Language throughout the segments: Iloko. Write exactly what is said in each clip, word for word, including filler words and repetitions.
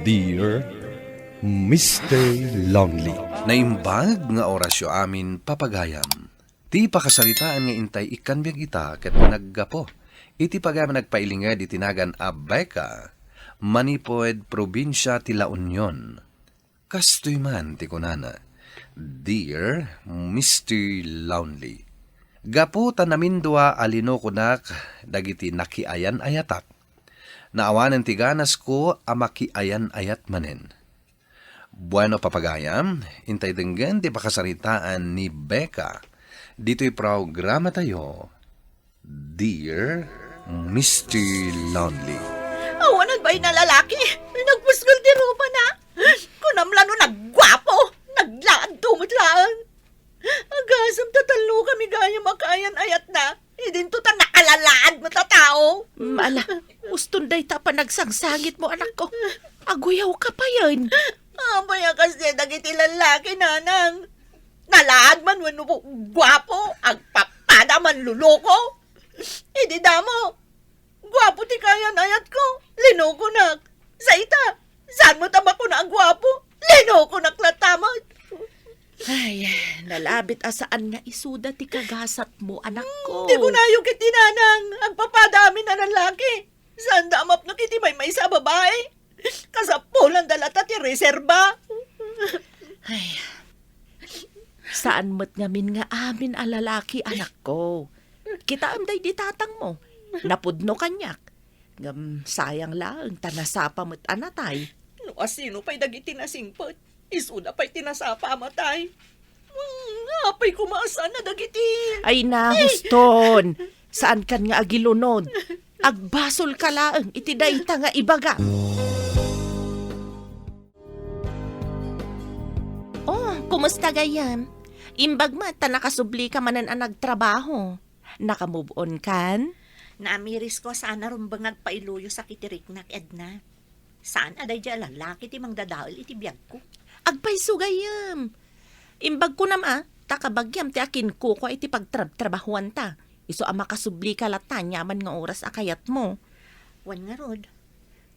Dear Mister Lonely. Naimbag nga orasyo amin, papagayam. Ti pakasaritaan nga intay ikkan biag ita ket naggapu iti pagayam a nagpailinged iti nagan a Becca, manipud probinsia ti La Union. Kastoy man ti kunana, "Dear Mister Lonely, gapu ta namindua a linukonak dagiti nakiayan-ayatak, naawanen ti ganasko a makiayan-ayat manen." Bueno, papagayam, intay denggen ti pakasaritaan ni Becca ditoy programatayo, Dear Mister Lonely. Awanan bay na lalaki, nagpusgol ti rupana. Kunam la no nagguapo, naglaadto met laeng. Agasem ta tallo kami gayam a kaayan-ayatna. Idinto ta nakalalaad met a tao. Mm, ala, uston dayta a panagsangsangitmo, anakko. Aguyawka payen. Apay a kasdi dagiti lallaki, nanang? Nalaad man wenno bu-, guapo, agpapada, manluloko. Idi damo, guapo ti kaayan-ayatko, linukonak. Sa ita, saan met a makuna a guapo, linukonak latta met. Ay, nalabit a saan nga isuda ti kagasatmo, anakko. Di kunayo ket ti nanang, agpapada amin a lallaki. Saanda a mapno iti maymaysa a babai. Kasapulanda latta ti reserba. Ay, saan met ngamin nga amin a lalaki, anakko. Kitaem daydi tatangmo. Napudno kaniak. Ngem sayang laeng ta nasapa met a natay. No asino pay dagiti nasingpet, isuda pay ti nasapa a matay. Hmm, apay koma a saan a dagiti. Ay, nahuston. Saankan nga agilunod. Agbasolka laeng iti dayta nga ibagam. Oh, kumusta gayam? Imbag met ta nakasublika manen a nagtrabaho. Naka-move on kan? Naamirisko a saan a rumbeng nga agpailuyo sakit ti riknak, Edna. Saan a daydiay a lallaki ti mangdadael iti biagko. Agpayso gayam. Imbag kunam a, ta kabagiam ti akinkukua iti pagtrabtrabahuanta. Isu a makasublika latta aniaman nga oras a kayatmo. Wen ngarud,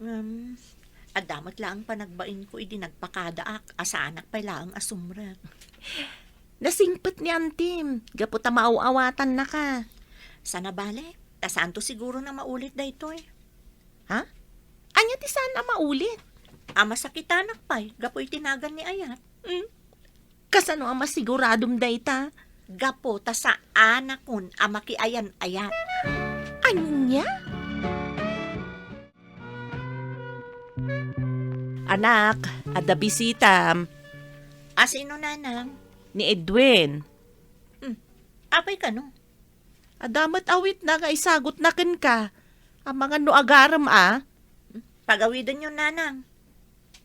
ngem, adda met laeng panagbainko idi nagpakadaak a saanak pay laeng a sumrek. Nasingpet ni antim, gapu ta maaw-awatannaka. Sana bale, ta saanto siguro a maulit daytoy. Ha? Ania ti saan a maulit? A masakitanak pay gapu iti nagan ni Ayat. Hmm? Kasano a masiguradom dayta? Gapu ta saanakon a makiayan-ayat. Ania? Anak, adda bisitam. A sino, nanang? Ni Edwin. Hmm. Apay kano? Adda met awitna nga isagutna kenka. Amangan no agarem a. Pagawidenyo, nanang.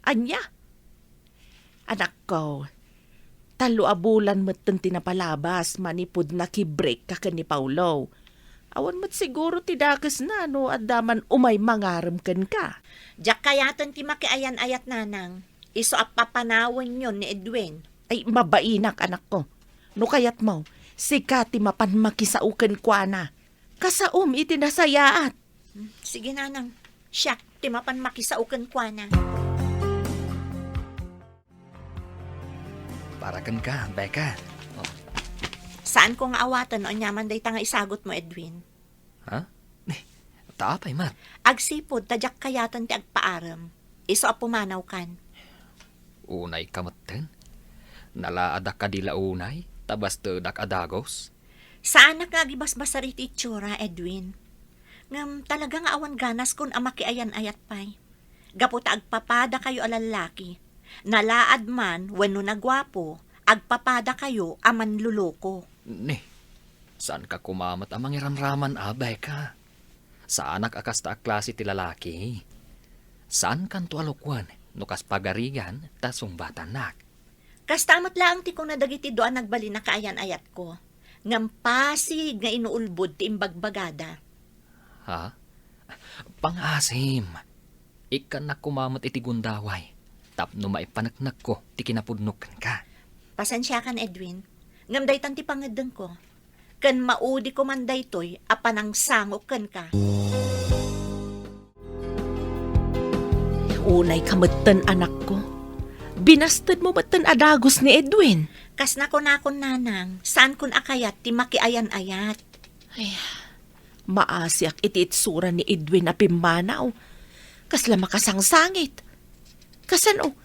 Ania? Anakko, tallo a bulan metten ti napalabas manipud nakibreak ka ken ni Paulo. Awan met siguro ti dakesna no adda man umay mangarem kenka. Diak kayaten ti makiayan-ayat, nanang. Isu a papanawenyon ni Edwin. Ay, mabainak, anakko. No kayatmo, sika ti mapan makisao kenkuana. Kasaom iti nasayaat. Sige, nanang. Siak ti mapan makisao kenkuana. Para kenka, Becca. Oh. Saanko nga awaten no aniaman dayta nga isagutmo, Edwin. Ha? Eh, ta apay met? Agsipud ta diak kayaten ti agpaarem. Isu a pumanawkan. Unayka metten? Nalaadak kadi la unay, ta bastedak a dagus? Saanak nga agibasbasar iti itsura, Edwin. Ngem talaga nga awan ganaskon a makiayan-ayat pay. Gapu ta agpapadakayo a lallaki, nalaad man wenno naguapo, agpapadakayo a manluloko. Ni, saanka koma met a mangiramraman a, Becca? Saanak a kasta a klase ti lalaki. Saankanto a lukuen no kas pagarigan ta sungbatannak. Kasta met laeng ti kuna dagiti dua a nagbalin a kaayan-ayatko, ngem pasig nga inuulbod ti imbagbagada. Ha? Pangaasim. Ikkannak koma met iti gundaway tapno maipaneknekko ti kinapudnok kenka. Pasensiakan, Edwin, ngem daytan ti pangeddengko. Ken maudiko man daytoy a panangsangok kenka. Unay ka metten, anakko. Binastedmo metten a dagus ni Edwin. Kas nakunakon, nanang, saankon a kayat ti makiayan-ayat. Ay, maasiak iti itsura ni Edwin a pimmanaw. Kasla makasangsangit. Kasano?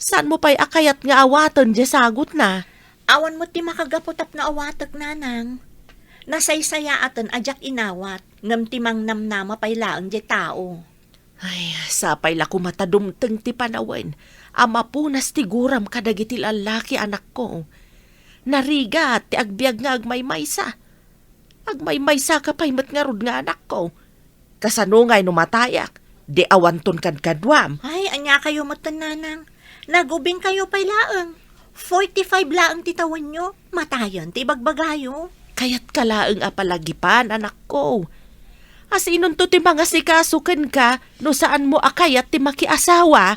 Saanmo pay a kayat nga awaten diay sagutna? Awan met ti makagapu tapno awatek, nanang. Nasaysayaaten a diak inawat, ngem ti mangnamnama pay laeng diay tao. Ay, sapay la koma ta dumteng ti panawen a mapunas ti guram kadagiti lallaki, anakko. Narigat ti agbiag nga agmaymaysa. Agmaymaysa ka pay met ngarud nga anakko. Kasano ngay no matayak? Di awanton kadkaduam. Ay, ania kayo met, nanang? Nagubing kayo pay laeng. Forty-five laeng ti tawenyo. Matayen ti ibagbagayo. Kayat ka laeng a palagipan, anakko. Asinonto ti mangasikaso kenka no saanmo a kayat ti makiasawa?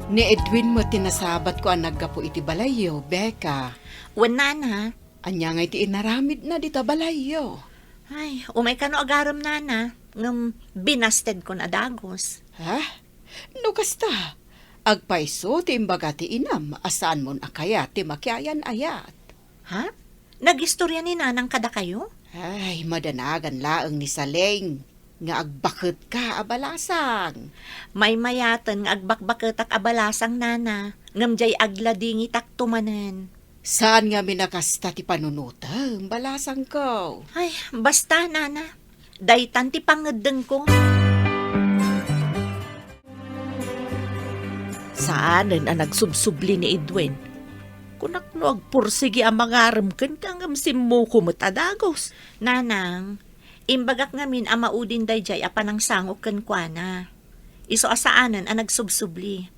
Ni Edwin met ti nasabatko a naggapu iti balayyo, Becca. Wen, nana. Ania ngay ti inaramidna dita balayyo? Ay, umay kano agarem, nana, ngem binastedkon a dagus. Ha? No kasta, agpayso ti imbaga ti inam a saanmon a kayat ti makiayan-ayat. Ha? Nagistorya ni nanang kadakayo? Ay, madanagan laeng ni Saleng nga agbaketka a balasang. Maymayaten nga agbakbaketak a balasang, nana, ngem diay agladingitakto manen. Saan ngamin a kasta ti panunotem, balasangko? Ay, basta, nana. Daytan ti pangeddengko. Saanen a nagsubsubli ni Edwin. Kunak no agpursigi a mangarem kenka ngem simmuko met a dagus. Nanang, imbagak ngamin a maudin daydiay a panangsango kenkuana. Isu a saanen a nagsubsubli.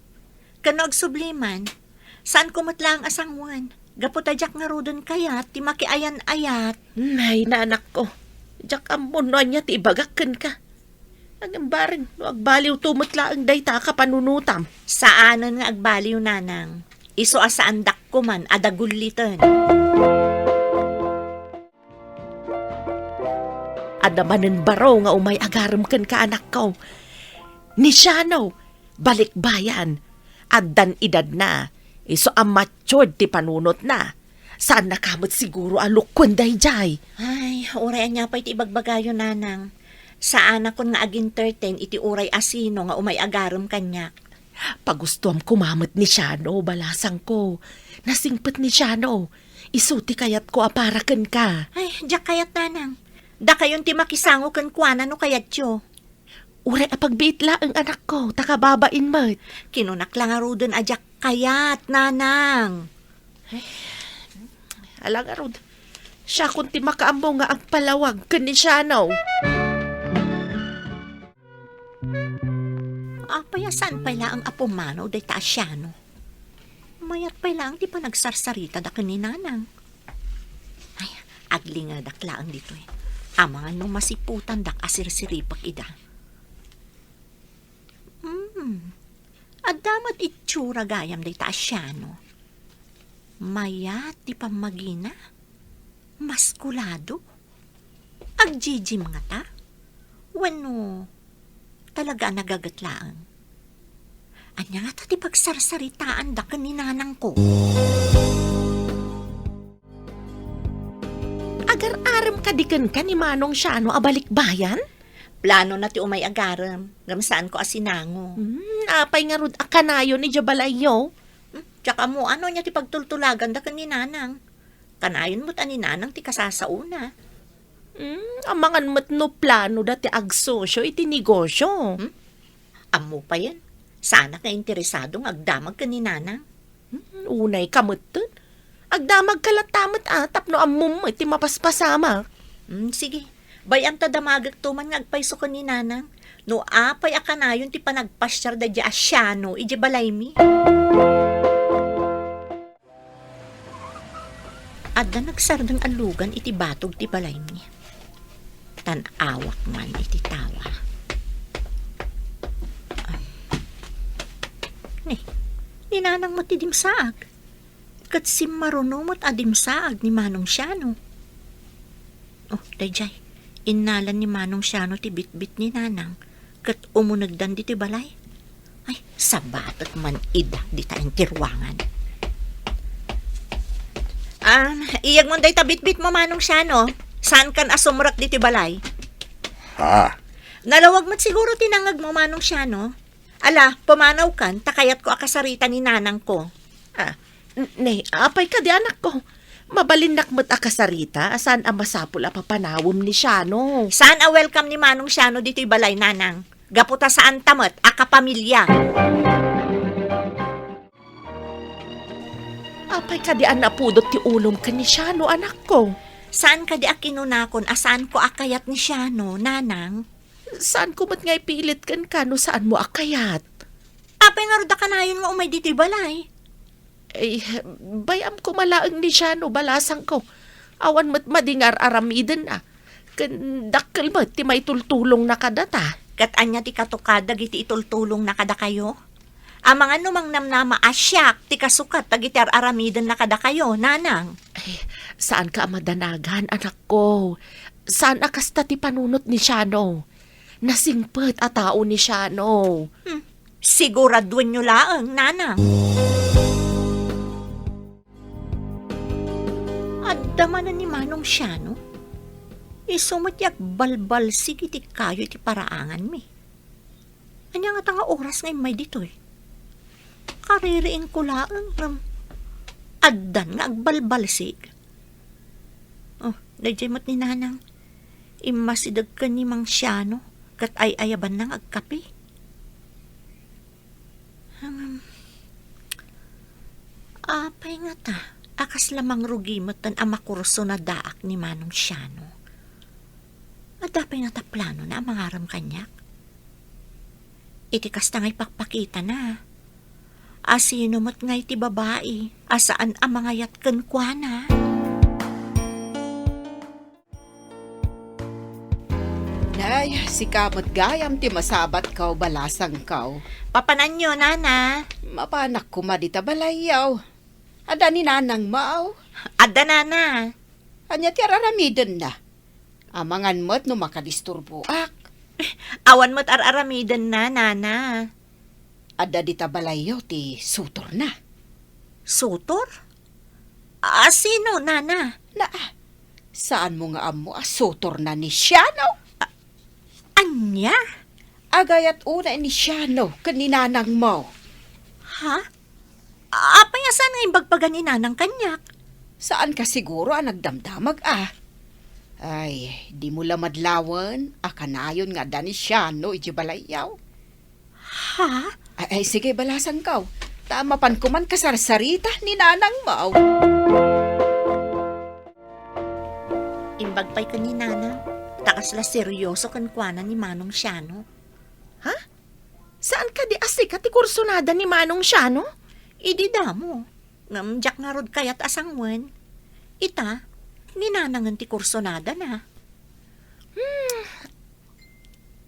Ken no agsubli man, saanko met laeng a sangoen, gapu ta diak ngaruden kayat ti makiayan-ayat. Nay, nanakko, diak ammon no ania ti ibagak kenka. Ngem bareng no agbaliwto met laeng dayta a kapanunotam. Saanen nga agbaliw, nanang. Isu a saandak koman a dagulliten. Adda manen baro nga umay agarem kenka, anakko. Ni Shano, balikbayan. Addan edadna, isu a matured ti panunotna. Saannaka met siguro a lukuen daydiay. Ay, uray ania pay ti ibagbagayo, nanang. Saanakon nga ag-entertain iti uray asino nga umay agarem kaniak. Pagustuam koma met ni Shano, balasangko. Nasingpet ni Shano. Isu ti kayatko a para kenka. Ay, diak kayat, nanang. Dakayon ti makisango kenkuana no kayatyo. Uray a pagbiit laeng, anakko, ta kababain met. Kinunak la ngaruden a diak kayat, nanang. Ay, ala ngarud. Siakon ti makaammo nga agpalawag ken ni Shano. Apay a saan pay laeng a pumanaw dayta a Shano? Mayat pay laeng ti panagsarsaritada ken ni Nanang. Ay, aglingedak laeng ditoy. Amangan no masiputandak a sirsiripek ida. Hmm. Adda met itsura gayam dayta a Shano. Mayat ti pammagina. Maskulado? Agjijim ngata? Wenno talaga a nagaget laeng? Ania ngata ti pagsarsaritaanda ken ni nanangko? Agar-arem kadi kenka ni Manong Shano a balikbayan? Planona ti umay agarem, ngem saanko a sinango. Hmm, apay ngarud a kanayon idiay balayyo? Hmm, diak ammo no ania ti pagtultulaganda ken ni nanang. Kanayon met a ni nanang ti kasasaona. Hmm, amangan met no planoda ti agsosio iti negosio. Hmm? Ammo payen, saanak nga interesado nga agdamag ken ni nanang. Hmm, unay ka metten. Agdamag ka latta met a, tapno ammom met ti mapaspasamak. Hmm, sige. Bay-am ta damagekto man nga agpayso ken ni nanang. No apay a kanayon ti panagpasiar daydiay a Shano idiay balaymi. Adda nagsardeng a lugan iti batog ti balaymi. Tan-awak man iti tawa. Ah. Ni, ni nanang met ti dimsaag. Ket simmaruno met a dimsaag ni Manong Shano. Oh, daydiay. Innalan ni Manong Siano ti bitbit ni Nanang, ket umunegdan ditoy balay. Ay, sabatek man ida dita ti ruangan. Ah, iyegmon dayta bitbitmo, Manong Siano. Saankan a sumrek ditoy balay? Ha? Nalawag met siguro ti nangngegmo, Manong Siano. Ala, pumanawkan, ta kayatko a kasarita ni nanangko. Ah, n-, ne, apay kadi, anakko? Mabalinnak met a kasarita, a saan a masapul a papanawem ni Siano. Saan a welcome ni Manong Siano ditoy balay, Nanang? Gapu ta saanta met a kapamilya. Apay kadi a napudot ti ulom ken ni Siano, anakko? Saan kadi a kinunakon a saanko a kayat ni Siano, Nanang? Saanko met nga ipilit kenka no saanmo a kayat. Apay ngarud a kanayon nga umay ditoy balay? Ay, bay-am koma laeng ni Siano, balasangko. Awan met madi nga ar-aramidenna. Ken dakkel met ti maitultulongna kadata. Ket ania ti katukad dagiti itultulongna kadakayo? Amangan no mangnamnama a siak ti kasukat dagiti ar-aramidenna kadakayo, Nanang. Ay, saanka a madanagan, anakko. Saan a kasta ti panunot ni Siano. Nasingpet a tao ni Siano. Hmm. Siguraduenyo laeng, Nanang. Adda manen ni Manong Siano? Isu met ti agbalbalsig iti kayo iti paraanganmi. Ania ngata nga oras nga immay ditoy? Kaririingko laeng ngem addan nga agbalbalsig. Oh, daydiay met ni Nanang. Immasideg ken ni Mang Siano ket ay-ayabanna nga agkape. Hmm. Apay ngata a kasla mangrugi metten a makursonadaak ni Manong Siano? Adda pay ngata planona a mangarem kaniak? Iti kasta nga ipakpakitana, asino met ngay ti babai a saan a mangayat kenkuana? Nay, sika met gayam ti masabatko, balasangko. Papananyo, Nana? Mapanak koma dita balayyo. Adda ni Nanangmo? Adda, Nana. Ania ti ar-aramidenna? Amangan met no makadisturboak. Awan met ar-aramidenna, Nana. Adda dita balayyo ti sutorna. Sutor? A, sino, Nana? Na, saanmo nga ammo a sutorna ni Siano? A, ania? Agayat unay ni Siano ken ni Nanangmo. Ha? Apay a saan nga imbagbaga ni Nanang kaniak? Saanka siguro a nagdamdamag, a? Ay, dimo la madlawen a kanayon nga adda ni Siano iti balayyo. Ha? Ay, ay, sige, balasangko. Ta mapan koman kasarsarita ni Nanangmo. Imbag pay ken ni Nanang, ta kasla seryoso kenkuana ni Manong Siano. Ha? Saan kadi a sika ti kursonada ni Manong Siano? Idi damo, ngem diak ngarud kayat a sanguen. Ita, ni Nanangen ti kursonadana. Hmm.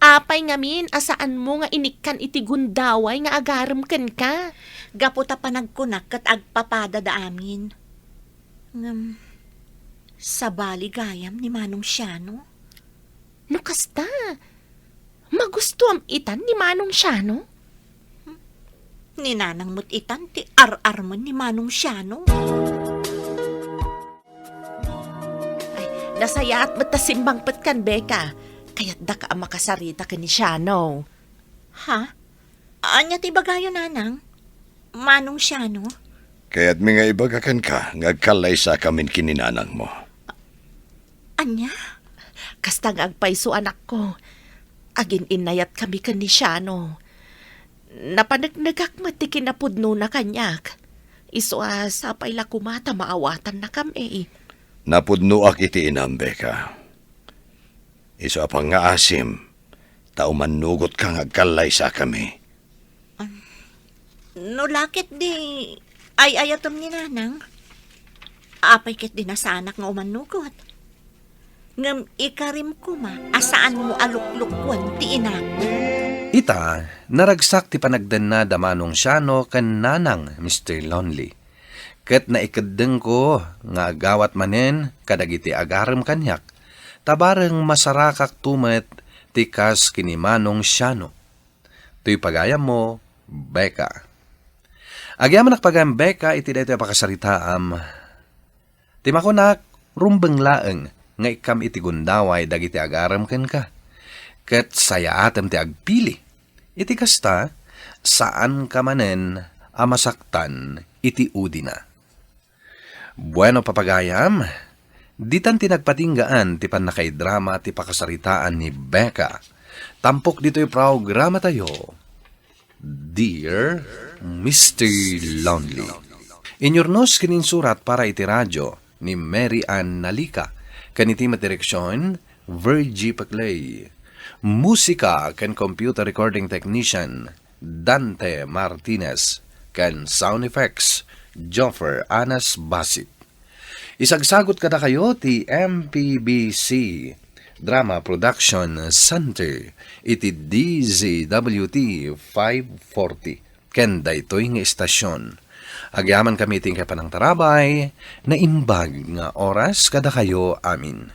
Apay ngamin a saanmo nga inikkan iti gundaway nga agarem kenka? Gapu ta panagkunak ket agpapadada amin. Ngem, sabali gayam ni Manong Siano? No kasta, magustoam itan ni Manong Siano? Ni Nanang met itan ti ar-armen ni Manong Siano. Ay, nasayaat met ta simmangpetkan, Becca. Kayatdaka a makasarita ken ni Siano. Ha? Ania ti ibagayo, Nanang? Manong Siano? Kayatmi nga ibaga kenka nga agkallaysakamin ken ni Nanangmo. Ania? Kasta nga agpayso, anakko. Agin-innayatkami ken ni Siano. Napaneknekak met ti kinapudnona kaniak. Isu a sapay la koma ta maawatannakami. Napudnoak iti inam, Becca. Isu a pangngaasim, ta umannugotka nga agkallaysakami. Am, no la ketdi ay-ayatem ni Nanang, apay ketdi a saanak nga umannugot? Ngem ikarim koma a saanmo a luklukkuan ti inak. Ita, naragsak ti panagdenna da Manong Siano ken Nanang, Mister Lonely. Ket naikeddengko nga agawat manen kadagiti agarem kaniak Ta bareng masarakakto met ti kas ken ni Manong Siano. Toy pagayammo, Becca. Agyamanak pagayam, Becca, iti daytoy a pakasaritaam. Ti makunak, rumbeng laeng nga ikkam iti gundaway dagiti agarem kenka. Ket sayaatem ti agpili. Iti kasta, saanka manen a masaktan iti udina. Bueno, papagayam, ditan ti nagpatinggaan ti pannakaidrama ti pakasaritaan ni Becca. Tampok ditoy programatayo, Dear Mister Lonely. Inyurnos ken insurat para iti radyo ni Mary Ann Nalica, ken iti met direksion, Virgie Paclay. Musika ken computer recording technician, Dante Martinez, ken sound effects, Joffer Anas Basit. Isagsagut kadakayo ti M P B C Drama Production Center iti D Z W T five forty, ken daytoy nga istasyon. Agyaman kami iti inkay panangtarabay, naimbag nga oras kadakayo amin.